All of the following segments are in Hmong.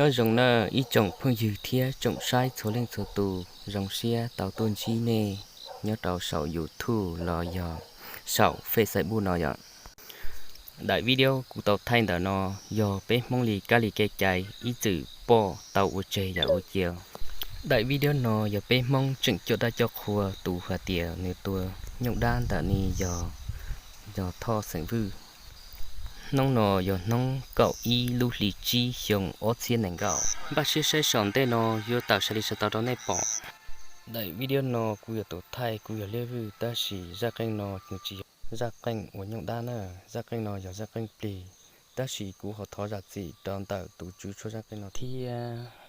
Nyob zoo na ib tsoom phooj ywg thiab tsoom saib txhua leej txhua tus, zoo siab tau tuaj ntsib nej nyob rau saum YouTube los yog saum Facebook no yom. Daim video kuv tau thaij ntawm no yog peb Hmoob li kab li kev cai ib txwm pom tau ua tseg yam ua cia. Daim video no yog peb Hmoob tseem coj dab coj qhua tus hais tias nws tua nyuj dab ntawm ni yog, yog Thoj xeem Vwj. Hnub no yog hnub kaum ib lub hli tsib xyoo ob txhiab nees nkaum. Npaj siab saib saum ntej no yuav tawm sai li sai tau rau nej pom. Daim video no kuv yog tus thaij, kuv yog Liab Vwj, tab sis zaj qeej no nws tsis yog zaj qeej ua nyuj dab na, zaj qeej no yog zaj qeej plig, tab sis kuv ho thov zam txim rau ntawm tus tswv tshuaj zaj qeej no thiab.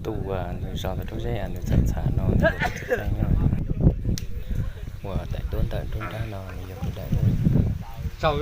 Tus uas nws zos ntawm Roob Zeb nws txham txham no nws yog tus txiv tseej, uas daim duab ntawm nruab nrab no nws yog tus daim. Lawv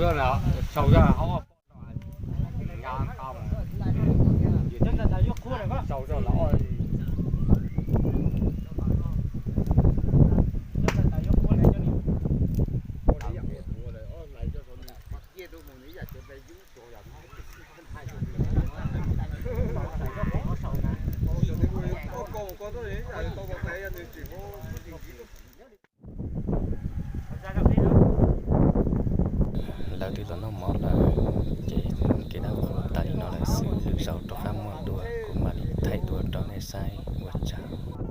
twb tau noj mov lawm, ces kev dab qhuas tas li no lawm xwb, lwm zaus rov qab muaj dua kuv mam li thaij dua rau nej saib ua tsaug.